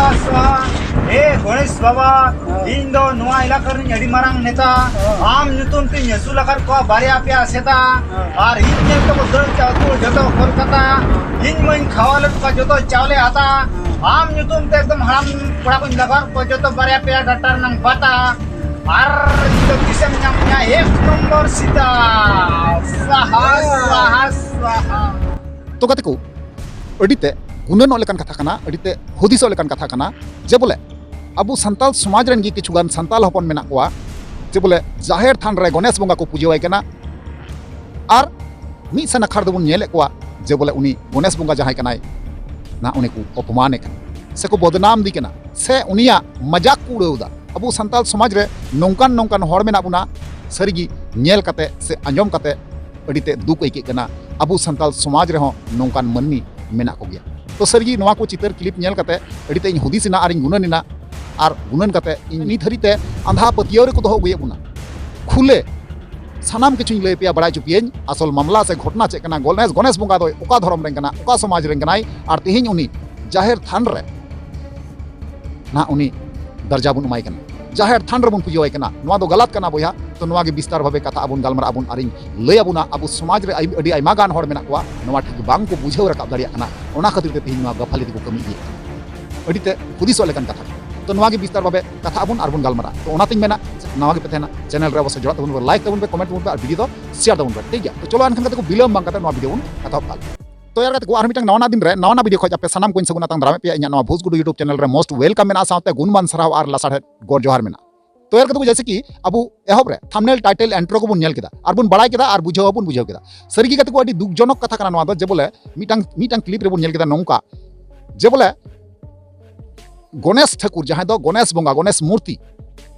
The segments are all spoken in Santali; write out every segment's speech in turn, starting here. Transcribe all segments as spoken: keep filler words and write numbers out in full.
ᱮ ᱜᱚᱬᱮᱥ ᱵᱟᱵᱟ, ᱤᱧ ᱫᱚ ᱱᱚᱣᱟ ᱮᱞᱟᱠᱟ ᱨᱤᱱ ᱟᱹᱰᱤ ᱢᱟᱨᱟᱝ ᱱᱮᱛᱟ᱾ ᱟᱢ ᱧᱩᱛᱩᱢ ᱛᱤᱧ ᱟᱹᱥᱩᱞ ᱟᱠᱟᱫ ᱠᱚᱣᱟ ᱵᱟᱨᱭᱟ ᱯᱮᱭᱟ ᱥᱮᱛᱟ, ᱟᱨ ᱤᱧ ᱧᱮᱞ ᱛᱮᱠᱚ ᱫᱟᱹᱲ ᱪᱟᱞᱟᱜ ᱠᱚ ᱡᱚᱛᱚ ᱠᱳᱞᱠᱟᱛᱟ᱾ ᱤᱧ ᱢᱟᱧ ᱠᱷᱟᱣᱟ ᱞᱮᱫ ᱠᱚᱣᱟ ᱡᱚᱛᱚ ᱪᱟᱣᱞᱮ ᱟᱛᱟ᱾ ᱟᱢ ᱧᱩᱛᱩᱢ ᱛᱮ ᱮᱠᱫᱚᱢ ᱦᱟᱲᱟᱢ ᱠᱚᱲᱟ ᱠᱚᱧ ᱞᱟᱜᱟᱣ ᱠᱚᱣᱟ ᱡᱚᱛᱚ ᱵᱟᱨᱭᱟ ᱯᱮᱭᱟ ᱰᱟᱠᱛᱟᱨ ᱨᱮᱱᱟᱝ ᱵᱟᱛᱟ᱾ ᱟᱨ ᱤᱧ ᱫᱚ ᱛᱤᱥᱮᱢ ᱧᱟᱢᱤᱧᱟ ᱮᱠ ᱱᱚᱢᱵᱚᱨ ᱥᱤᱫᱟ᱾ ᱥᱟᱦᱟ, ᱥᱟᱦᱟ, ᱥᱟᱦᱟ᱾ ᱛᱚ ᱜᱟᱛᱮ ᱠᱚ, ᱟᱹᱰᱤ ᱛᱮ ᱜᱩᱱᱟᱹᱱᱚᱜ ᱞᱮᱠᱟᱱ ᱠᱟᱛᱷᱟ ᱠᱟᱱᱟ, ᱟᱹᱰᱤ ᱛᱮ ᱦᱩᱫᱤᱥᱚᱜ ᱞᱮᱠᱟᱱ ᱠᱟᱛᱷᱟ ᱠᱟᱱᱟ᱾ ᱡᱮ ᱵᱚᱞᱮ ᱟᱵᱚ ᱥᱟᱱᱛᱟᱞ ᱥᱚᱢᱟᱡᱽ ᱨᱮᱱ ᱜᱮ ᱠᱤᱪᱷᱩ ᱜᱟᱱ ᱥᱟᱱᱛᱟᱞ ᱦᱚᱯᱚᱱ ᱢᱮᱱᱟᱜ ᱠᱚᱣᱟ, ᱡᱮ ᱵᱚᱞᱮ ᱡᱟᱦᱮᱨ ᱛᱷᱟᱱ ᱨᱮ ᱜᱚᱱᱮᱥ ᱵᱚᱸᱜᱟ ᱠᱚ ᱯᱩᱡᱟᱹᱣᱟᱭ ᱠᱟᱱᱟ, ᱟᱨ ᱢᱤᱫ ᱥᱮ ᱱᱟᱠᱷᱟ ᱫᱚᱵᱚᱱ ᱧᱮᱞᱮᱫ ᱠᱚᱣᱟ ᱡᱮ ᱵᱚᱞᱮ ᱩᱱᱤ ᱜᱚᱱᱮᱥ ᱵᱚᱸᱜᱟ ᱡᱟᱦᱟᱸᱭ ᱠᱟᱱᱟᱭ, ᱱᱟ ᱩᱱᱤ ᱠᱚ ᱚᱯᱚᱢᱟᱱᱮ ᱠᱟᱱᱟ, ᱥᱮ ᱠᱚ ᱵᱚᱫᱱᱟᱢ ᱫᱤ ᱠᱟᱱᱟ, ᱥᱮ ᱩᱱᱤᱭᱟᱜ ᱢᱟᱡᱟᱠ ᱠᱚ ᱩᱲᱟᱹᱣ ᱮᱫᱟ᱾ ᱟᱵᱚ ᱥᱟᱱᱛᱟᱞ ᱥᱚᱢᱟᱡᱽ ᱨᱮ ᱱᱚᱝᱠᱟᱱ ᱱᱚᱝᱠᱟᱱ ᱦᱚᱲ ᱢᱮᱱᱟᱜ ᱵᱚᱱᱟ, ᱥᱟᱹᱨᱤᱜᱮ ᱧᱮᱞ ᱠᱟᱛᱮ ᱥᱮ ᱟᱸᱡᱚᱢ ᱠᱟᱛᱮ ᱟᱹᱰᱤ ᱛᱮ ᱫᱩᱠ ᱟᱹᱭᱠᱟᱹᱜ ᱠᱟᱱᱟ᱾ ᱟᱵᱚ ᱥᱟᱱᱛᱟᱞ ᱥᱚᱢᱟᱡᱽ ᱨᱮᱦᱚᱸ ᱱᱚᱝᱠᱟᱱ ᱢᱟᱹᱱᱢᱤ ᱢᱮᱱᱟᱜ ᱠᱚᱜᱮᱭᱟ᱾ ᱛᱚ ᱥᱟᱹᱨᱤᱜᱮ ᱱᱚᱣᱟ ᱠᱚ ᱪᱤᱛᱟᱹᱨ ᱠᱞᱤᱯ ᱧᱮᱞ ᱠᱟᱛᱮ ᱟᱹᱰᱤ ᱛᱮ ᱤᱧ ᱦᱩᱫᱤᱥ ᱮᱱᱟ ᱟᱨᱤᱧ ᱜᱩᱱᱟᱹᱱ ᱮᱱᱟ᱾ ᱟᱨ ᱜᱩᱱᱟᱹᱱ ᱠᱟᱛᱮ ᱤᱧ ᱱᱤᱛ ᱫᱷᱟᱹᱨᱤᱡ ᱛᱮ ᱟᱸᱫᱷᱟ ᱯᱟᱹᱛᱭᱟᱹᱣ ᱨᱮᱠᱚ ᱫᱚᱦᱚ ᱟᱹᱜᱩᱭᱮᱫ ᱵᱚᱱᱟ᱾ ᱠᱷᱩᱞᱮ ᱥᱟᱱᱟᱢ ᱠᱤᱪᱷᱩᱧ ᱞᱟᱹᱭ ᱟᱯᱮᱭᱟ, ᱵᱟᱲᱟᱭ ᱦᱚᱪᱚ ᱯᱮᱭᱟᱹᱧ, ᱟᱥᱚᱞ ᱢᱟᱢᱞᱟ ᱥᱮ ᱜᱷᱚᱴᱱᱟ ᱪᱮᱫ ᱠᱟᱱᱟ, ᱜᱚᱱᱮᱥ, ᱜᱚᱱᱮᱥ ᱵᱚᱸᱜᱟ ᱫᱚᱭ ᱚᱠᱟ ᱫᱷᱚᱨᱚᱢ ᱨᱮᱱ ᱠᱟᱱᱟ, ᱚᱠᱟ ᱥᱚᱢᱟᱡᱽ ᱨᱮᱱ ᱠᱟᱱᱟᱭ, ᱟᱨ ᱛᱮᱦᱮᱧ ᱩᱱᱤ ᱡᱟᱦᱮᱨ ᱛᱷᱟᱱ ᱨᱮ ᱱᱟᱦᱟᱜ ᱩᱱᱤ ᱫᱟᱨᱡᱟ ᱵᱚᱱ ᱮᱢᱟᱭ ᱠᱟᱱᱟ, ᱡᱟᱦᱮᱨ ᱛᱷᱟᱱ ᱨᱮᱵᱚᱱ ᱯᱩᱡᱟᱹᱣᱟᱭ ᱠᱟᱱᱟ᱾ ᱱᱚᱣᱟ ᱫᱚ ᱜᱟᱞᱟᱛ ᱠᱟᱱᱟ ᱵᱚᱭᱦᱟ᱾ ᱛᱚ ᱱᱚᱣᱟ ᱜᱮ ᱵᱤᱥᱛᱟᱨ ᱵᱷᱟᱵᱮ ᱠᱟᱛᱷᱟ ᱟᱵᱚᱱ ᱜᱟᱞᱢᱟᱨᱟᱜ ᱟᱵᱚᱱ ᱟᱨᱤᱧ ᱞᱟᱹᱭ ᱟᱵᱚᱱᱟ᱾ ᱟᱵᱚ ᱥᱚᱢᱟᱡᱽ ᱨᱮ ᱟᱭ-, ᱟᱹᱰᱤ ᱟᱭᱢᱟ ᱜᱟᱱ ᱦᱚᱲ ᱢᱮᱱᱟᱜ ᱠᱚᱣᱟ, ᱱᱚᱣᱟ ᱴᱷᱤᱠ ᱵᱟᱝ ᱠᱚ ᱵᱩᱡᱷᱟᱹᱣ ᱨᱟᱠᱟᱵ ᱫᱟᱲᱮᱭᱟᱜ ᱠᱟᱱᱟ, ᱚᱱᱟ ᱠᱷᱟᱹᱛᱤᱨ ᱛᱮ ᱛᱮᱦᱮᱧ ᱱᱚᱣᱟ ᱜᱟᱯᱷᱟᱞᱤ ᱛᱮᱠᱚ ᱠᱟᱹᱢᱤ ᱤᱫᱤᱭᱮᱫ ᱠᱟᱱᱟ᱾ ᱟᱹᱰᱤ ᱛᱮ ᱦᱩᱫᱤᱥᱚᱜ ᱞᱮᱠᱟᱱ ᱠᱟᱛᱷᱟ᱾ ᱛᱚ ᱱᱚᱣᱟ ᱜᱮ ᱵᱤᱥᱛᱟᱨ ᱵᱷᱟᱵᱮ ᱠᱟᱛᱷᱟ ᱟᱵᱚᱱ ᱟᱨ ᱵᱚᱱ ᱜᱟᱞᱢᱟᱨᱟᱜᱼᱟ᱾ ᱛᱚ ᱚᱱᱟᱛᱤᱧ ᱢᱮᱱᱟ, ᱱᱟᱣᱟ ᱜᱮ ᱯᱮ ᱛᱟᱦᱮᱱᱟ, ᱪᱮᱱᱮᱞ ᱨᱮ ᱚᱵᱚᱥᱥᱳᱭ ᱡᱚᱲᱟᱜ ᱛᱟᱵᱚᱱ ᱯᱮ, ᱞᱟᱭᱤᱠ ᱛᱟᱵᱚᱱ ᱯᱮ, ᱠᱚᱢᱮᱱᱴ ᱛᱟᱵᱚᱱ ᱯᱮ ᱟᱨ ᱵᱷᱤᱰᱤᱭᱳ ᱫᱚ ᱥᱮᱭᱟᱨ ᱛᱟᱵᱚᱱ ᱯᱮ, ᱴᱷᱤᱠ ᱜᱮᱭᱟ? ᱛᱚ ᱪᱚᱞᱚ ᱮᱱᱠᱷᱟᱱ ᱜᱟᱛᱮ ᱠᱚ, ᱵᱤᱞᱚᱢ ᱵᱟᱝ ᱠᱟᱛᱮ ᱱᱚᱣᱟ ᱵᱷᱤᱰᱤᱭᱳ ᱵᱚᱱ ᱮᱛᱚᱦᱚᱵ ᱠᱟᱜ ᱞᱮᱜᱮ᱾ ᱛᱚ ᱭᱟᱨ ᱜᱟᱛᱮ ᱠᱚ, ᱟᱨ ᱢᱤᱫᱴᱟᱝ ᱱᱟᱣᱟ ᱱᱟᱜ ᱫᱤᱱ ᱨᱮ ᱱᱟᱣᱟ ᱱᱟᱜ ᱵᱷᱤᱰᱤᱭᱳ ᱠᱷᱚᱡ ᱟᱯᱮ ᱥᱟᱱᱟᱢ ᱠᱚᱧ ᱥᱟᱹᱜᱩᱱ ᱟᱛᱟᱝ ᱫᱟᱨᱟᱢᱮᱫ ᱯᱮᱭᱟ᱾ ᱤᱧᱟᱹᱜ ᱱᱚᱣᱟ ᱵᱷᱳᱡᱽ ᱜᱩᱰᱩ YouTube ᱪᱮᱱᱮᱞ ᱨᱮ most welcome ᱢᱮᱱᱟᱜᱼᱟ, ᱥᱟᱶᱛᱮ ᱜᱩᱱᱢᱟᱱ ᱥᱟᱨᱦᱟᱣ ᱟᱨ ᱞᱟᱥᱟᱲᱦᱮᱫ ᱜᱚᱰ ᱡᱚᱦᱟᱨ ᱢᱮᱱᱟᱜᱼᱟ᱾ ᱛᱚ ᱭᱟᱨ ᱜᱟᱛᱮ ᱠᱚ, ᱡᱮᱭᱥᱮ ᱠᱤ ᱟᱵᱚ ᱮᱦᱚᱵ ᱨᱮ ᱛᱷᱟᱢᱵᱱᱮᱞ, ᱴᱟᱭᱴᱮᱞ, ᱤᱱᱴᱨᱳ ᱠᱚᱵᱚᱱ ᱧᱮᱞ ᱠᱮᱫᱟ ᱟᱨ ᱵᱚᱱ ᱵᱟᱲᱟᱭ ᱠᱮᱫᱟ ᱟᱨ ᱵᱩᱡᱷᱟᱹᱣ ᱦᱚᱸᱵᱚᱱ ᱵᱩᱡᱷᱟᱹᱣ ᱠᱮᱫᱟ᱾ ᱥᱟᱹᱨᱤ ᱜᱮ ᱜᱟᱛᱮ ᱠᱚ, ᱟᱹᱰᱤ ᱫᱩᱠ ᱡᱚᱱᱚᱠ ᱠᱟᱛᱷᱟ ᱠᱟᱱᱟ ᱱᱚᱣᱟ ᱫᱚ, ᱡᱮ ᱵᱚᱞᱮ ᱢᱤᱫᱴᱟᱝ, ᱢᱤᱫᱴᱟᱝ ᱠᱞᱤᱯ ᱨᱮᱵᱚᱱ ᱧᱮᱞ ᱠᱮᱫᱟ ᱱᱚᱝᱠᱟ, ᱡᱮ ᱵᱚᱞᱮ ᱜᱚᱱᱮᱥ ᱴᱷᱟᱹᱠᱩᱨ, ᱡᱟᱦᱟᱸᱭ ᱫᱚ ᱜᱚᱱᱮᱥ ᱵᱚᱸᱜᱟ, ᱜᱚᱱᱮᱥ ᱢᱩᱨᱛᱤ,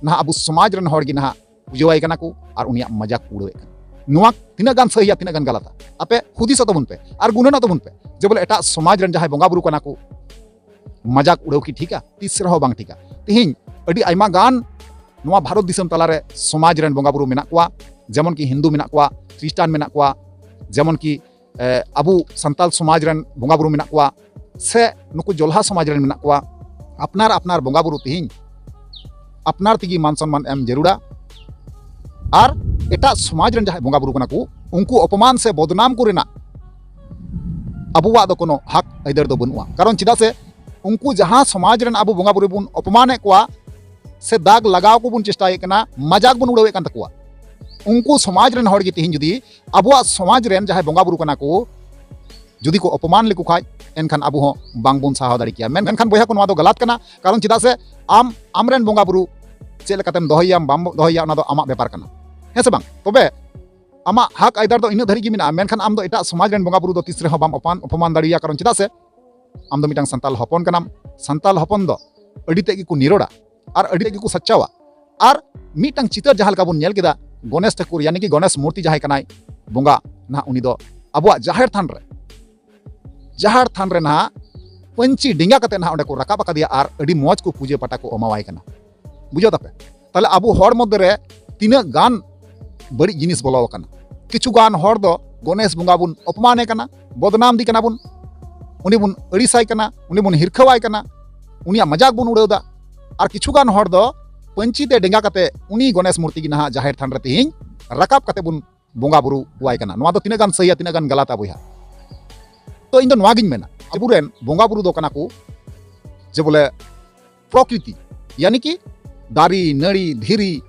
ᱱᱟᱦᱟᱜ ᱟᱵᱚ ᱥᱚᱢᱟᱡᱽ ᱨᱮᱱ ᱦᱚᱲ ᱜᱮ ᱱᱟᱦᱟᱜ ᱯᱩᱡᱟᱹᱣᱟᱭ ᱠᱟᱱᱟ ᱠᱚ ᱟᱨ ᱩᱱᱤᱭᱟᱜ ᱢᱟᱡᱟᱠ ᱠᱚ ᱩᱲᱟᱹᱣᱮᱫ ᱠᱟᱱᱟ᱾ ᱱᱚᱣᱟ ᱛᱤᱱᱟᱹᱜ ᱜᱟᱱ ᱥᱟᱹᱦᱤᱭᱟ, ᱛᱤᱱᱟᱹᱜ ᱜᱟᱱ ᱜᱟᱞᱟᱛᱟ? ᱟᱯᱮ ᱦᱩᱫᱤᱥᱚᱜ ᱛᱟᱵᱚᱱ ᱯᱮ ᱟᱨ ᱜᱩᱱᱟᱹᱱᱚᱜ ᱛᱟᱵᱚᱱ ᱯᱮ, ᱡᱮ ᱵᱚᱞᱮ ᱮᱴᱟᱜ ᱥᱚᱢᱟᱡᱽ ᱨᱮᱱ ᱡᱟᱦᱟᱸᱭ ᱵᱚᱸᱜᱟ ᱵᱩᱨᱩ ᱠᱟᱱᱟ ᱠᱚ, ᱢᱟᱡᱟᱠ ᱩᱲᱟᱹᱣ ᱠᱤ ᱴᱷᱤᱠᱟ? ᱛᱤᱥ ᱨᱮᱦᱚᱸ ᱵᱟᱝ ᱴᱷᱤᱠᱟ᱾ ᱛᱤᱦᱤᱧ ᱟᱹᱰᱤ ᱟᱭᱢᱟ ᱜᱟᱱ ᱱᱚᱣᱟ ᱵᱷᱟᱨᱚᱛ ᱫᱤᱥᱚᱢ ᱛᱟᱞᱟᱨᱮ ᱥᱚᱢᱟᱡᱽ ᱨᱮᱱ ᱵᱚᱸᱜᱟ ᱵᱩᱨᱩ ᱢᱮᱱᱟᱜ ᱠᱚᱣᱟ, ᱡᱮᱢᱚᱱ ᱠᱤ ᱦᱤᱱᱫᱩ ᱢᱮᱱᱟᱜ ᱠᱚᱣᱟ, ᱠᱷᱨᱤᱥᱴᱟᱱ ᱢᱮᱱᱟᱜ ᱠᱚᱣᱟ, ᱡᱮᱢᱚᱱ ᱠᱤ, ᱮ, ᱟᱵᱚ ᱥᱟᱱᱛᱟᱞ ᱥᱚᱢᱟᱡᱽ ᱨᱮᱱ ᱵᱚᱸᱜᱟ ᱵᱩᱨᱩ ᱢᱮᱱᱟᱜ ᱠᱚᱣᱟ, ᱥᱮ ᱱᱩᱠᱩ ᱡᱚᱞᱦᱟ ᱥᱚᱢᱟᱡᱽ ᱨᱮᱱ ᱢᱮᱱᱟᱜ ᱠᱚᱣᱟ, ᱟᱯᱱᱟᱨ ᱟᱯᱱᱟᱨ ᱵᱚᱸᱜᱟ ᱵᱩᱨᱩ ᱛᱮᱦᱮᱧ ᱟᱯᱱᱟᱨ ᱛᱮᱜᱮ ᱢᱟᱱ ᱥᱚᱱᱢᱟᱱ ᱮᱢ ᱡᱟᱹᱨᱩᱲᱟ᱾ ᱟᱨ ᱮᱴᱟᱜ ᱥᱚᱢᱟᱡᱽ ᱨᱮᱱ ᱡᱟᱦᱟᱸᱭ ᱵᱚᱸᱜᱟ ᱵᱩᱨᱩ ᱠᱟᱱᱟ ᱠᱚ, ᱩᱱᱠᱩ ᱚᱯᱚᱢᱟᱱ ᱥᱮ ᱵᱚᱫᱱᱟᱢ ᱠᱚ ᱨᱮᱱᱟᱜ ᱟᱵᱚᱣᱟᱜ ᱫᱚ ᱠᱳᱱᱳ ᱦᱟᱠ ᱟᱹᱭᱫᱟᱹᱨ ᱫᱚ ᱵᱟᱹᱱᱩᱜᱼᱟ᱾ ᱠᱟᱨᱚᱱ ᱪᱮᱫᱟᱜ ᱥᱮ ᱩᱱᱠᱩ ᱡᱟᱦᱟᱸ ᱥᱚᱢᱟᱡᱽ ᱨᱮᱱ ᱟᱵᱚ ᱵᱚᱸᱜᱟ ᱵᱩᱨᱩ ᱵᱚᱱ ᱚᱯᱚᱢᱟᱱᱮᱫ ᱠᱚᱣᱟ ᱥᱮ ᱫᱟᱜᱽ ᱞᱟᱜᱟᱣ ᱠᱚᱵᱚᱱ ᱪᱮᱥᱴᱟᱭᱮᱫ ᱠᱟᱱᱟ, ᱢᱟᱡᱟᱠ ᱵᱚᱱ ᱩᱲᱟᱹᱣᱮᱫ ᱠᱟᱱ ᱛᱟᱠᱚᱣᱟ, ᱩᱱᱠᱩ ᱥᱚᱢᱟᱡᱽ ᱨᱮᱱ ᱦᱚᱲ ᱜᱮ ᱛᱮᱦᱮᱧ ᱡᱩᱫᱤ ᱟᱵᱚᱣᱟᱜ ᱥᱚᱢᱟᱡᱽ ᱨᱮᱱ ᱡᱟᱦᱟᱸᱭ ᱵᱚᱸᱜᱟ ᱵᱩᱨᱩ ᱠᱟᱱᱟ ᱠᱚ ᱡᱩᱫᱤ ᱠᱚ ᱚᱯᱚᱢᱟᱱ ᱞᱮᱠᱚ ᱠᱷᱟᱡ, ᱮᱱᱠᱷᱟᱱ ᱟᱵᱚ ᱦᱚᱸ ᱵᱟᱝᱵᱚᱱ ᱥᱟᱦᱟᱣ ᱫᱟᱲᱮ ᱠᱮᱭᱟ᱾ ᱢᱮᱱᱠᱷᱟᱱ ᱵᱚᱭᱦᱟ ᱠᱚ, ᱱᱚᱣᱟ ᱫᱚ ᱜᱟᱞᱟᱛ ᱠᱟᱱᱟ᱾ ᱠᱟᱨᱚᱱ ᱪᱮᱫᱟᱜ ᱥᱮ ᱟᱢ ᱟᱢᱨᱮᱱ ᱵᱚᱸᱜᱟ ᱵᱩᱨᱩ ᱪᱮᱫ ᱞᱮᱠᱟᱛᱮᱢ ᱫᱚᱦᱚᱭᱮᱭᱟᱢ ᱵᱟᱢ ᱫᱚᱦᱚᱭᱮᱭᱟ, ᱚᱱᱟ ᱫᱚ ᱟᱢᱟᱜ ᱵᱮᱯᱟᱨ ᱠᱟᱱᱟ, ᱦᱮᱸ ᱥᱮ ᱵᱟᱝ? ᱛᱚᱵᱮ ᱟᱢᱟᱜ ᱦᱟᱠ ᱟᱭᱫᱟᱨ ᱫᱚ ᱤᱱᱟᱹᱜ ᱫᱷᱟᱹᱨᱤᱡ ᱜᱮ ᱢᱮᱱᱟᱜᱼᱟ, ᱢᱮᱱᱠᱷᱟᱱ ᱟᱢ ᱫᱚ ᱮᱴᱟᱜ ᱥᱚᱢᱟᱡᱽ ᱨᱮᱱ ᱵᱚᱸᱜᱟ ᱵᱩᱨᱩ ᱫᱚ ᱛᱤᱥ ᱨᱮᱦᱚᱸ ᱵᱟᱢ ᱚᱯᱚᱢᱟᱱ ᱚᱯᱚᱢᱟᱱ ᱫᱟᱲᱮᱭᱟᱭᱟ᱾ ᱠᱟᱨᱚᱱ ᱪᱮᱫᱟᱜ ᱥᱮ ᱟᱢ ᱫᱚ ᱢᱤᱫᱴᱟᱝ ᱥᱟᱱᱛᱟᱞ ᱦᱚᱯᱚᱱ ᱠᱟᱱᱟᱢ᱾ ᱥᱟᱱᱛᱟᱞ ᱦᱚᱯᱚᱱ ᱫᱚ ᱟᱹᱰᱤ ᱛᱮᱫ ᱜᱮᱠᱚ ᱱᱤᱨᱚᱲᱟ ᱟᱨ ᱟᱹᱰᱤ ᱛᱮᱫ ᱜᱮᱠᱚ ᱥᱟᱪᱪᱟᱣᱟ᱾ ᱟᱨ ᱢᱤᱫᱴᱟᱝ ᱪᱤᱛᱟᱹᱨ ᱡᱟᱦᱟᱸ ᱞᱮᱠᱟ ᱵᱚᱱ ᱧᱮᱞ ᱠᱮᱫᱟ, ᱜᱚᱱᱮᱥ ᱴᱷᱟᱹᱠᱩᱨ, ᱭᱟᱱᱤ ᱠᱤ ᱜᱚᱱᱮᱥ ᱢᱩᱨᱛᱤ ᱡᱟᱦᱟᱸᱭ ᱠᱟᱱᱟᱭ ᱵᱚᱸᱜᱟ, ᱱᱟᱦᱟᱜ ᱩᱱᱤ ᱫᱚ ᱟᱵᱚᱣᱟᱜ ᱡᱟᱦᱮᱨ ᱛᱷᱟᱱ ᱨᱮ, ᱡᱟᱦᱮᱨ ᱛᱷᱟᱱ ᱨᱮ ᱱᱟᱦᱟᱜ ᱯᱟᱹᱧᱪᱤ ᱰᱮᱸᱜᱟ ᱠᱟᱛᱮ ᱱᱟᱦᱟᱜ ᱚᱸᱰᱮ ᱠᱚ ᱨᱟᱠᱟᱵ ᱟᱠᱟᱫᱮᱭᱟ ᱟᱨ ᱟᱹᱰᱤ ᱢᱚᱡᱽ ᱠᱚ ᱯᱩᱡᱟᱹ ᱯᱟᱴᱟ ᱠᱚ ᱮᱢᱟᱣᱟᱭ ᱠᱟᱱᱟ᱾ ᱵᱩᱡᱷᱟᱹᱣ ᱫᱟᱯᱮ? ᱛᱟᱦᱞᱮ ᱟᱵᱚ ᱦᱚᱲ ᱢᱚᱫᱽᱫᱷᱮ ᱨᱮ ᱛᱤᱱᱟᱹᱜ ᱜᱟᱱ ᱵᱟᱹᱲᱤᱡ ᱡᱤᱱᱤᱥ ᱵᱚᱞᱚ ᱟᱠᱟᱱᱟ᱾ ᱠᱤᱪᱷᱩ ᱜᱟᱱ ᱦᱚᱲ ᱫᱚ ᱜᱚᱱᱮᱥ ᱵᱚᱸᱜᱟ ᱵᱚᱱ ᱚᱯᱚᱢᱟᱱᱮ ᱠᱟᱱᱟ, ᱵᱚᱫᱱᱟᱢ ᱫᱤ ᱠᱟᱱᱟ ᱵᱚᱱ, ᱩᱱᱤ ᱵᱚᱱ ᱟᱹᱲᱤᱥᱟᱭ ᱠᱟᱱᱟ, ᱩᱱᱤ ᱵᱚᱱ ᱦᱤᱨᱠᱷᱟᱹᱣᱟᱭ ᱠᱟᱱᱟ, ᱩᱱᱤᱭᱟᱜ ᱢᱟᱡᱟᱠ ᱵᱚᱱ ᱩᱲᱟᱹᱣᱫᱟ᱾ ᱟᱨ ᱠᱤᱪᱷᱩ ᱜᱟᱱ ᱦᱚᱲ ᱫᱚ ᱯᱟᱹᱧᱪᱤ ᱛᱮ ᱰᱮᱸᱜᱟ ᱠᱟᱛᱮ ᱩᱱᱤ ᱜᱚᱱᱮᱥ ᱢᱩᱨᱛᱤ ᱜᱮ ᱱᱟᱦᱟᱜ ᱡᱟᱦᱮᱨ ᱛᱷᱟᱱ ᱨᱮ ᱛᱮᱦᱮᱧ ᱨᱟᱠᱟᱵ ᱠᱟᱛᱮ ᱵᱚᱱ ᱵᱚᱸᱜᱟ ᱵᱩᱨᱩ ᱟᱭ ᱠᱟᱱᱟ᱾ ᱱᱚᱣᱟ ᱫᱚ ᱛᱤᱱᱟᱹᱜ ᱜᱟᱱ ᱥᱟᱹᱦᱤᱭᱟ, ᱛᱤᱱᱟᱹᱜ ᱜᱟᱱ ᱜᱟᱞᱟᱛᱟ ᱵᱚᱭᱦᱟ? ᱛᱚ ᱤᱧ ᱫᱚ ᱱᱚᱣᱟ ᱜᱤᱧ ᱢᱮᱱᱟ, ᱟᱵᱚᱨᱮᱱ ᱵᱚᱸᱜᱟ ᱵᱩᱨᱩ ᱫᱚ ᱠᱟᱱᱟ ᱠᱚ ᱡᱮ ᱵᱚᱞᱮ ᱯᱨᱚᱠᱨᱤᱛᱤ, ᱭᱟᱱᱤ ᱠᱤ ᱫᱟᱨᱮ, ᱱᱟᱹᱲᱤ, ᱫᱷᱤᱨᱤ,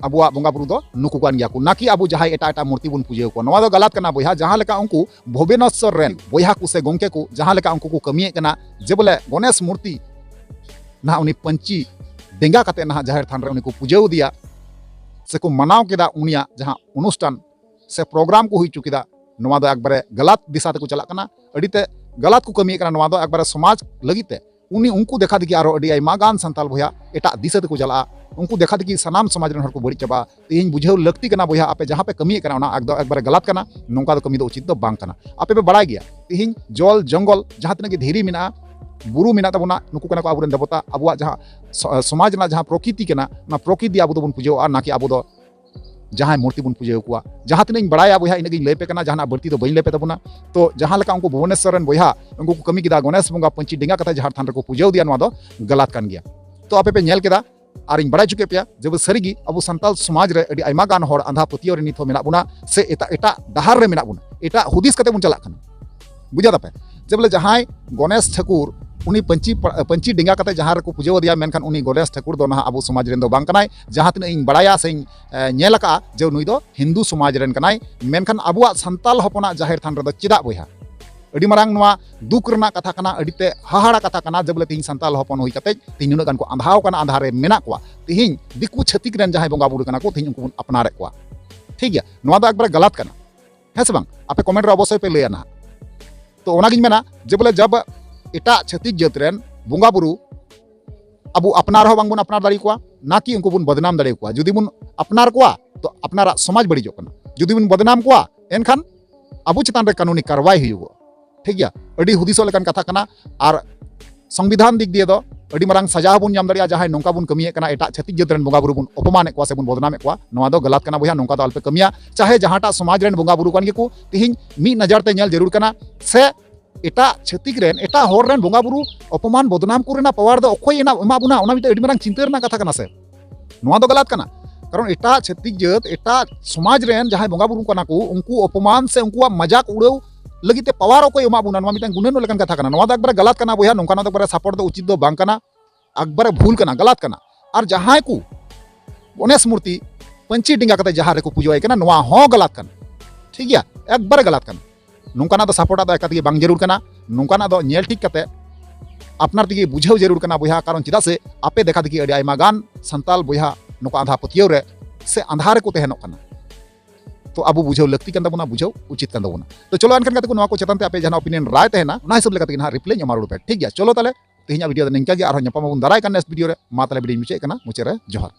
ᱟᱵᱚᱣᱟᱜ ᱵᱚᱸᱜᱟ ᱵᱩᱨᱩ ᱫᱚ ᱱᱩᱠᱩ ᱠᱟᱱ ᱜᱮᱭᱟ ᱠᱚ, ᱱᱟᱠᱤ ᱟᱵᱚ ᱡᱟᱦᱟᱸᱭ ᱮᱴᱟᱜ ᱮᱴᱟᱜ ᱢᱩᱨᱛᱤ ᱵᱚᱱ ᱯᱩᱡᱟᱹ ᱟᱠᱚᱣᱟ᱾ ᱱᱚᱣᱟ ᱫᱚ ᱜᱟᱞᱟᱛ ᱠᱟᱱᱟ ᱵᱚᱭᱦᱟ᱾ ᱡᱟᱦᱟᱸ ᱞᱮᱠᱟ ᱩᱱᱠᱩ ᱵᱷᱩᱵᱚᱱᱮᱥᱥᱚᱨ ᱨᱮᱱ ᱵᱚᱭᱦᱟ ᱠᱚ ᱥᱮ ᱜᱚᱢᱠᱮ ᱠᱚ ᱡᱟᱦᱟᱸ ᱞᱮᱠᱟ ᱩᱱᱠᱩ ᱠᱚ ᱠᱟᱹᱢᱤᱭᱮᱫ ᱠᱟᱱᱟ, ᱡᱮ ᱵᱚᱞᱮ ᱜᱚᱱᱮᱥ ᱢᱩᱨᱛᱤ ᱱᱟᱦᱟᱜ ᱩᱱᱤ ᱯᱟᱹᱧᱪᱤ ᱰᱮᱸᱜᱟ ᱠᱟᱛᱮ ᱱᱟᱦᱟᱜ ᱡᱟᱦᱮᱨ ᱛᱷᱟᱱ ᱨᱮ ᱩᱱᱤ ᱠᱚ ᱯᱩᱡᱟᱹ ᱟᱫᱮᱭᱟ ᱥᱮᱠᱚ ᱢᱟᱱᱟᱣ ᱠᱮᱫᱟ ᱩᱱᱤᱭᱟᱜ ᱡᱟᱦᱟᱸ ᱚᱱᱩᱥᱴᱷᱟᱱ ᱥᱮ ᱯᱨᱳᱜᱨᱟᱢ ᱠᱚ ᱦᱩᱭ ᱦᱚᱪᱚ ᱠᱮᱫᱟ, ᱱᱚᱣᱟ ᱫᱚ ᱮᱠᱵᱟᱨᱮ ᱜᱟᱞᱟᱛ ᱫᱤᱥᱟ ᱛᱮᱠᱚ ᱪᱟᱞᱟᱜ ᱠᱟᱱᱟ᱾ ᱟᱹᱰᱤ ᱛᱮ ᱜᱟᱞᱟᱛ ᱠᱚ ᱠᱟᱹᱢᱤᱭᱮᱫ ᱠᱟᱱᱟ᱾ ᱱᱚᱣᱟ ᱫᱚ ᱮᱠᱵᱟᱨᱮ ᱥᱚᱢᱟᱡᱽ ᱞᱟᱹᱜᱤᱫ ᱛᱮ ᱩᱱᱤ ᱩᱱᱠᱩ ᱫᱮᱠᱷᱟ ᱫᱮᱠᱷᱤ ᱟᱨᱚ ᱟᱹᱰᱤ ᱟᱭᱢᱟ ᱜᱟᱱ ᱥᱟᱱᱛᱟᱞ ᱵᱚᱭᱦᱟ ᱮᱴᱟᱜ ᱫᱤᱥᱟᱹ ᱛᱮᱠᱚ ᱪᱟᱞᱟᱜᱼᱟ᱾ ᱩᱱᱠᱩ ᱫᱮᱠᱷᱟ ᱫᱮᱠᱷᱤ ᱥᱟᱱᱟᱢ ᱥᱚᱢᱟᱡᱽ ᱨᱮᱱ ᱦᱚᱲ ᱠᱚ ᱵᱟᱹᱲᱤᱡ ᱪᱟᱵᱟᱜᱼᱟ᱾ ᱛᱮᱦᱮᱧ ᱵᱩᱡᱷᱟᱹᱣ ᱞᱟᱹᱠᱛᱤ ᱠᱟᱱᱟ ᱵᱚᱭᱦᱟ, ᱟᱯᱮ ᱡᱟᱦᱟᱸ ᱯᱮ ᱠᱟᱹᱢᱤᱭᱮᱫ ᱠᱟᱱᱟ ᱚᱱᱟ ᱮᱠᱫᱚᱢ ᱮᱠᱵᱟᱨᱮ ᱜᱟᱞᱟᱛ ᱠᱟᱱᱟ, ᱱᱚᱝᱠᱟ ᱫᱚ ᱠᱟᱹᱢᱤ ᱫᱚ ᱩᱪᱤᱛ ᱫᱚ ᱵᱟᱝ ᱠᱟᱱᱟ᱾ ᱟᱯᱮ ᱯᱮ ᱵᱟᱲᱟᱭ ᱜᱮᱭᱟ ᱛᱮᱦᱮᱧ ᱡᱚᱞ ᱡᱚᱝᱜᱚᱞ ᱡᱟᱦᱟᱸ ᱛᱤᱱᱟᱹᱜ ᱜᱮ ᱫᱷᱤᱨᱤ ᱢᱮᱱᱟᱜᱼᱟ, ᱵᱩᱨᱩ ᱢᱮᱱᱟᱜ ᱛᱟᱵᱚᱱᱟ, ᱱᱩᱠᱩ ᱠᱟᱱᱟ ᱠᱚ ᱟᱵᱚᱨᱮᱱ ᱫᱮᱵᱚᱛᱟ᱾ ᱟᱵᱚᱣᱟᱜ ᱡᱟᱦᱟᱸ ᱥᱚ-, ᱥᱚᱢᱟᱡᱽ ᱨᱮᱱᱟᱜ ᱡᱟᱦᱟᱸ ᱯᱨᱚᱠᱤᱛᱤ ᱠᱟᱱᱟ, ᱚᱱᱟ ᱯᱨᱚᱠᱤᱛᱤ ᱟᱵᱚ ᱫᱚᱵᱚᱱ ᱯᱩᱡᱟᱹᱣᱟᱜᱼᱟ, ᱱᱟᱠᱤ ᱟᱵᱚ ᱫᱚ ᱡᱟᱦᱟᱸᱭ ᱢᱩᱨᱛᱤ ᱵᱚᱱ ᱯᱩᱡᱟᱹ ᱟᱠᱚᱣᱟ᱾ ᱡᱟᱦᱟᱸ ᱛᱤᱱᱟᱹᱜ ᱤᱧ ᱵᱟᱲᱟᱭᱟ ᱵᱚᱭᱦᱟ, ᱤᱱᱟᱹᱜ ᱜᱤᱧ ᱞᱟᱹᱭ ᱟᱯᱮ ᱠᱟᱱᱟ, ᱡᱟᱦᱟᱱᱟᱜ ᱵᱟᱹᱲᱛᱤ ᱫᱚ ᱵᱟᱹᱧ ᱞᱟᱹᱭ ᱟᱯᱮ ᱛᱟᱵᱚᱱᱟ᱾ ᱛᱚ ᱡᱟᱦᱟᱸ ᱞᱮᱠᱟ ᱩᱱᱠᱩ ᱵᱷᱩᱵᱚᱱᱮᱥᱚᱨ ᱨᱮᱱ ᱵᱚᱭᱦᱟ ᱩᱱᱠᱩ ᱠᱚ ᱠᱟᱹᱢᱤ ᱠᱮᱫᱟ, ᱜᱚᱱᱮᱥ ᱵᱚᱸᱜᱟ ᱯᱟᱹᱧᱪᱤ ᱰᱮᱸᱜᱟ ᱠᱟᱛᱮ ᱡᱟᱦᱮᱨ ᱛᱷᱟᱱ ᱨᱮᱠᱚ ᱯᱩᱡᱟᱹ ᱟᱫᱮᱭᱟ, ᱱᱚᱣᱟ ᱫᱚ ᱜᱟᱞᱟᱛ ᱠᱟᱱ ᱜᱮᱭᱟ᱾ ᱛᱚ ᱟᱯᱮ ᱯᱮ ᱧᱮᱞ ᱠᱮᱫᱟ, ᱟᱨ ᱤᱧ ᱵᱟᱲᱟᱭ ᱦᱚᱪᱚ ᱠᱮᱫ ᱯᱮᱭᱟ ᱡᱮ ᱥᱟᱹᱨᱤᱜᱮ ᱟᱵᱚ ᱥᱟᱱᱛᱟᱲ ᱥᱚᱢᱟᱡᱽ ᱨᱮ ᱟᱹᱰᱤ ᱟᱭᱢᱟ ᱜᱟᱱ ᱦᱚᱲ ᱟᱸᱫᱷᱟ ᱯᱟᱹᱛᱭᱟᱹᱣ ᱨᱮ ᱱᱤᱛ ᱦᱚᱸ ᱢᱮᱱᱟᱜ ᱵᱚᱱᱟ, ᱥᱮ ᱮᱴᱟᱜ ᱮᱴᱟᱜ ᱰᱟᱦᱟᱨ ᱨᱮ ᱢᱮᱱᱟᱜ ᱵᱚᱱᱟ, ᱮᱴᱟᱜ ᱦᱩᱫᱤᱥ ᱠᱟᱛᱮ ᱵᱚᱱ ᱪᱟᱞᱟᱜ ᱠᱟᱱᱟ᱾ ᱵᱩᱡᱷᱟᱹᱣ ᱫᱟᱯᱮ? ᱡᱮ ᱵᱚᱞᱮ ᱡᱟᱦᱟᱸᱭ ᱜᱚᱱᱮᱥ ᱴᱷᱟᱹᱠᱩᱨ, ᱩᱱᱤ ᱯᱟᱹᱧᱪᱤ ᱯᱟ-, ᱯᱟᱹᱧᱪᱤ ᱰᱮᱸᱜᱟ ᱠᱟᱛᱮ ᱡᱟᱦᱟᱸ ᱨᱮᱠᱚ ᱯᱩᱡᱟᱹ ᱟᱫᱮᱭᱟ, ᱢᱮᱱᱠᱷᱟᱱ ᱩᱱᱤ ᱜᱚᱱᱮᱥ ᱴᱷᱟᱹᱠᱩᱨ ᱫᱚ ᱱᱟᱦᱟᱜ ᱟᱵᱚ ᱥᱚᱢᱟᱡᱽ ᱨᱮᱱ ᱫᱚ ᱵᱟᱝ ᱠᱟᱱᱟᱭ᱾ ᱡᱟᱦᱟᱸ ᱛᱤᱱᱟᱹᱜ ᱤᱧ ᱵᱟᱲᱟᱭᱟ ᱥᱮᱧ, ᱮ, ᱧᱮᱞ ᱟᱠᱟᱫᱼᱟ ᱡᱮ ᱱᱩᱭ ᱫᱚ ᱦᱤᱱᱫᱩ ᱥᱚᱢᱟᱡᱽ ᱨᱮᱱ ᱠᱟᱱᱟᱭ, ᱢᱮᱱᱠᱷᱟᱱ ᱟᱵᱚᱣᱟᱜ ᱥᱟᱱᱛᱟᱞ ᱦᱚᱯᱚᱱᱟᱜ ᱡᱟᱦᱮᱨ ᱛᱷᱟᱱ ᱨᱮᱫᱚ ᱪᱮᱫᱟᱜ ᱵᱚᱭᱦᱟ? ᱟᱹᱰᱤ ᱢᱟᱨᱟᱝ ᱱᱚᱣᱟ ᱫᱩᱠ ᱨᱮᱱᱟᱜ ᱠᱟᱛᱷᱟ ᱠᱟᱱᱟ, ᱟᱹᱰᱤ ᱛᱮ ᱦᱟᱦᱟᱲᱟ ᱠᱟᱛᱷᱟ ᱠᱟᱱᱟ ᱡᱮ ᱵᱚᱞᱮ ᱛᱮᱦᱮᱧ ᱥᱟᱱᱛᱟᱞ ᱦᱚᱯᱚᱱ ᱦᱩᱭ ᱠᱟᱛᱮ ᱛᱮᱦᱮᱧ ᱱᱩᱱᱟᱹᱜ ᱜᱟᱱ ᱠᱚ ᱟᱸᱫᱷᱟᱣ ᱠᱟᱱᱟ, ᱟᱸᱫᱷᱟ ᱨᱮ ᱢᱮᱱᱟᱜ ᱠᱚᱣᱟ᱾ ᱛᱮᱦᱮᱧ ᱫᱤᱠᱩ ᱪᱷᱟᱹᱛᱤᱠ ᱨᱮᱱ ᱡᱟᱦᱟᱸᱭ ᱵᱚᱸᱜᱟ ᱵᱩᱨᱩ ᱠᱟᱱᱟ ᱠᱚ, ᱛᱮᱦᱮᱧ ᱩᱱᱠᱩ ᱵᱚᱱ ᱟᱯᱱᱟᱨᱮᱫ ᱠᱚᱣᱟ᱾ ᱴᱷᱤᱠ ᱜᱮᱭᱟ, ᱱᱚᱣᱟ ᱫᱚ ᱮᱠᱵᱟᱨᱮ ᱜᱟᱞᱟᱛ ᱠᱟᱱᱟ, ᱦᱮᱸ ᱥᱮ ᱵᱟᱝ? ᱟᱯᱮ comment ᱨᱮ ᱚᱵᱚᱥᱥᱳᱭ ᱯᱮ ᱞᱟᱹᱭᱟ ᱱᱟᱦᱟᱜ᱾ ᱛᱚ ᱚᱱᱟᱜᱤᱧ ᱢᱮᱱᱟ ᱡᱮ ᱵᱚᱞᱮ ᱡᱟᱵ ᱮᱴᱟᱜ ᱪᱷᱟᱹᱛᱤᱠ ᱡᱟᱹᱛ ᱨᱮᱱ ᱵᱚᱸᱜᱟ ᱵᱩᱨᱩ ᱟᱵᱚ ᱟᱯᱱᱟᱨ ᱦᱚᱸ ᱵᱟᱝᱵᱚᱱ ᱟᱯᱱᱟᱨ ᱫᱟᱲᱮ ᱠᱚᱣᱟ, ᱱᱟ ᱠᱤ ᱩᱱᱠᱩ ᱵᱚᱱ ᱵᱚᱫᱱᱟᱢ ᱫᱟᱲᱮ ᱠᱚᱣᱟ᱾ ᱡᱩᱫᱤ ᱵᱚᱱ ᱟᱯᱱᱟᱨ ᱠᱚᱣᱟ, ᱛᱚ ᱟᱯᱱᱟᱨᱟᱜ ᱥᱚᱢᱟᱡᱽ ᱵᱟᱹᱲᱤᱡᱚᱜ ᱠᱟᱱᱟ᱾ ᱡᱩᱫᱤ ᱵᱚᱱ ᱵᱚᱫᱱᱟᱢ ᱠᱚᱣᱟ, ᱮᱱᱠᱷᱟᱱ ᱟᱵᱚ ᱪᱮᱛᱟᱱ ᱨᱮ ᱠᱟᱹᱱᱩᱱᱤ ᱠᱟᱨᱣᱟᱭ ᱦᱩᱭᱩᱜᱼᱟ᱾ ᱴᱷᱤᱠ ᱜᱮᱭᱟ, ᱟᱹᱰᱤ ᱦᱩᱫᱤᱥᱚᱜ ᱞᱮᱠᱟᱱ ᱠᱟᱛᱷᱟ ᱠᱟᱱᱟ᱾ ᱟᱨ ᱥᱚᱝᱵᱤᱫᱷᱟᱱ ᱫᱤᱠ ᱫᱤᱭᱮ ᱫᱚ ᱟᱹᱰᱤ ᱢᱟᱨᱟᱝ ᱥᱟᱡᱟ ᱦᱚᱸᱵᱚᱱ ᱧᱟᱢ ᱫᱟᱲᱮᱭᱟᱜᱼᱟ, ᱡᱟᱦᱟᱸᱭ ᱱᱚᱝᱠᱟ ᱵᱚᱱ ᱠᱟᱹᱢᱤᱭᱮᱫ ᱠᱟᱱᱟ, ᱮᱴᱟᱜ ᱪᱷᱟᱹᱛᱤᱠ ᱡᱟᱹᱛ ᱨᱮᱱ ᱵᱚᱸᱜᱟ ᱵᱩᱨᱩ ᱵᱚᱱ ᱚᱯᱚᱢᱟᱱᱮᱫ ᱠᱚᱣᱟ ᱥᱮ ᱵᱚᱱ ᱵᱚᱫᱱᱟᱢᱮᱫ ᱠᱚᱣᱟ᱾ ᱱᱚᱣᱟ ᱫᱚ ᱜᱟᱞᱟᱛ ᱠᱟᱱᱟ ᱵᱚᱭᱦᱟ, ᱱᱚᱝᱠᱟ ᱫᱚ ᱟᱞᱚᱯᱮ ᱠᱟᱹᱢᱤᱭᱟ᱾ ᱪᱟᱦᱮ ᱡᱟᱦᱟᱸᱴᱟᱜ ᱥᱚᱢᱟᱡᱽ ᱨᱮᱱ ᱵᱚᱸᱜᱟ ᱵᱩᱨᱩ ᱠᱟᱱ ᱜᱮᱠᱚ, ᱛᱤᱦᱤᱧ ᱢᱤᱫ ᱱᱚᱡᱚᱨ ᱛᱮ ᱧᱮᱞ ᱡᱟᱹᱨᱩᱲ ᱠᱟᱱᱟ, ᱥᱮ ᱮᱴᱟᱜ ᱪᱷᱟᱹᱛᱤᱠ ᱨᱮᱱ, ᱮᱴᱟᱜ ᱦᱚᱲ ᱨᱮᱱ ᱵᱚᱸᱜᱟ ᱵᱩᱨᱩ ᱚᱯᱚᱢᱟᱱ ᱵᱚᱫᱱᱟᱢ ᱠᱚ ᱨᱮᱱᱟᱜ power ᱫᱚ ᱚᱠᱚᱭ ᱮᱱᱟ-, ᱮᱢᱟ ᱵᱚᱱᱟ? ᱚᱱᱟ ᱢᱤᱫᱴᱮᱱ ᱟᱹᱰᱤ ᱢᱟᱨᱟᱝ ᱪᱤᱱᱛᱟᱹ ᱨᱮᱱᱟᱜ ᱠᱟᱛᱷᱟ ᱠᱟᱱᱟ ᱥᱮ᱾ ᱱᱚᱣᱟ ᱫᱚ ᱜᱟᱞᱟᱛ ᱠᱟᱱᱟ᱾ ᱠᱟᱨᱚᱱ ᱮᱴᱟᱜ ᱪᱷᱟᱹᱛᱤᱠ ᱡᱟᱹᱛ, ᱮᱴᱟᱜ ᱥᱚᱢᱟᱡᱽ ᱨᱮᱱ ᱡᱟᱦᱟᱸᱭ ᱵᱚᱸᱜᱟ ᱵᱩᱨᱩ ᱠᱟᱱᱟ ᱠᱚ, ᱩᱱᱠᱩ ᱚᱯᱚᱢᱟᱱ ᱥᱮ ᱩᱱᱠᱩᱣᱟᱜ ᱢᱟᱡᱟᱠ ᱩᱲᱟᱹᱣ ᱞᱟᱹᱜᱤᱫ ᱛᱮ power ᱚᱠᱚᱭ ᱮᱢᱟ ᱵᱚᱱᱟ? ᱱᱚᱣᱟ ᱢᱤᱫᱴᱟᱝ ᱜᱩᱱᱟᱹᱱᱚᱜ ᱞᱮᱠᱟᱱ ᱠᱟᱛᱷᱟ ᱠᱟᱱᱟ᱾ ᱱᱚᱣᱟ ᱫᱚ ᱮᱠᱵᱟᱨᱮ ᱜᱟᱞᱟᱛ ᱠᱟᱱᱟ ᱵᱚᱭᱦᱟ, ᱱᱚᱝᱠᱟᱱᱟᱜ ᱫᱚ ᱮᱠᱵᱟᱨᱮ support ᱫᱚ ᱩᱪᱤᱛ ᱫᱚ ᱵᱟᱝ ᱠᱟᱱᱟ, ᱮᱠᱵᱟᱨᱮ ᱵᱷᱩᱞ ᱠᱟᱱᱟ, ᱜᱟᱞᱟᱛ ᱠᱟᱱᱟ᱾ ᱟᱨ ᱡᱟᱦᱟᱸᱭ ᱠᱚ ᱜᱚᱱᱮᱥ ᱢᱩᱨᱛᱤ ᱯᱟᱹᱧᱪᱤ ᱰᱮᱸᱜᱟ ᱠᱟᱛᱮ ᱡᱟᱦᱟᱸ ᱨᱮᱠᱚ ᱯᱩᱡᱟᱹᱣᱟᱭ ᱠᱟᱱᱟ, ᱱᱚᱣᱟ ᱦᱚᱸ ᱜᱟᱞᱟᱛ ᱠᱟᱱᱟ᱾ ᱴᱷᱤᱠ ᱜᱮᱭᱟ, ᱮᱠᱵᱟᱨᱮ ᱜᱟᱞᱟᱛ ᱠᱟᱱᱟ᱾ ᱱᱚᱝᱠᱟᱱᱟᱜ ᱫᱚ support ᱟᱜ ᱫᱚ ᱮᱠᱟᱞ ᱛᱮᱜᱮ ᱵᱟᱝ ᱡᱟᱹᱨᱩᱲ ᱠᱟᱱᱟ᱾ ᱱᱚᱝᱠᱟᱱᱟᱜ ᱫᱚ ᱧᱮᱞ ᱴᱷᱤᱠ ᱠᱟᱛᱮ ᱟᱯᱱᱟᱨ ᱛᱮᱜᱮ ᱵᱩᱡᱷᱟᱹᱣ ᱡᱟᱹᱨᱩᱲ ᱠᱟᱱᱟ ᱵᱚᱭᱦᱟ, ᱠᱟᱨᱚᱱ ᱪᱮᱫᱟᱜ ᱥᱮ ᱟᱯᱮ ᱫᱮᱠᱷᱟ ᱫᱮᱠᱷᱤ ᱟᱹᱰᱤ ᱟᱭᱢᱟ ᱜᱟᱱ ᱥᱟᱱᱛᱟᱞ ᱵᱚᱭᱦᱟ ᱱᱚᱝᱠᱟ ᱟᱸᱫᱷᱟ ᱯᱟᱹᱛᱭᱟᱹᱣ ᱨᱮ ᱥᱮ ᱟᱸᱫᱷᱟ ᱨᱮᱠᱚ ᱛᱟᱦᱮᱱᱚᱜ ᱠᱟᱱᱟ᱾ ᱛᱚ ᱟᱵᱚ ᱵᱩᱡᱷᱟᱹᱣ ᱞᱟᱹᱠᱛᱤ ᱠᱟᱱ ᱛᱟᱵᱚᱱᱟ, ᱵᱩᱡᱷᱟᱹᱣ ᱩᱪᱤᱛ ᱠᱟᱱ ᱛᱟᱵᱚᱱᱟ᱾ ᱛᱚ ᱪᱚᱞᱚ ᱮᱱᱠᱷᱟᱱ ᱜᱟᱛᱮ ᱠᱚ, ᱱᱚᱣᱟ ᱠᱚ ᱪᱮᱛᱟᱱ ᱛᱮ ᱟᱯᱮ ᱡᱟᱦᱟᱱᱟᱜ opinion ᱨᱟᱭ ᱛᱟᱦᱮᱱᱟ, ᱚᱱᱟ ᱦᱤᱥᱟᱹᱵ ᱞᱮᱠᱟ ᱛᱮᱜᱮ ᱱᱟᱦᱟᱜ reply ᱧᱟᱢᱟ ᱨᱩᱣᱟᱹᱲ ᱯᱮ᱾ ᱴᱷᱤᱠ ᱜᱮᱭᱟ, ᱪᱚᱞᱚ ᱛᱟᱦᱞᱮ ᱛᱮᱦᱮᱧᱟᱜ video ᱫᱚ ᱱᱤᱝᱠᱟ ᱜᱮ, ᱟᱨᱦᱚᱸ ᱧᱟᱯᱟᱢ ᱟᱵᱚᱱ ᱫᱟᱨᱟᱭ ᱠᱟᱱ next video ᱨᱮ᱾ ᱢᱟ ᱛᱟᱦᱞᱮ video ᱧ ᱢᱩᱪᱟᱹᱫ ᱠᱟᱱᱟ, ᱢᱩᱪᱟᱹᱫ ᱨᱮ ᱡᱚᱦᱟᱨ᱾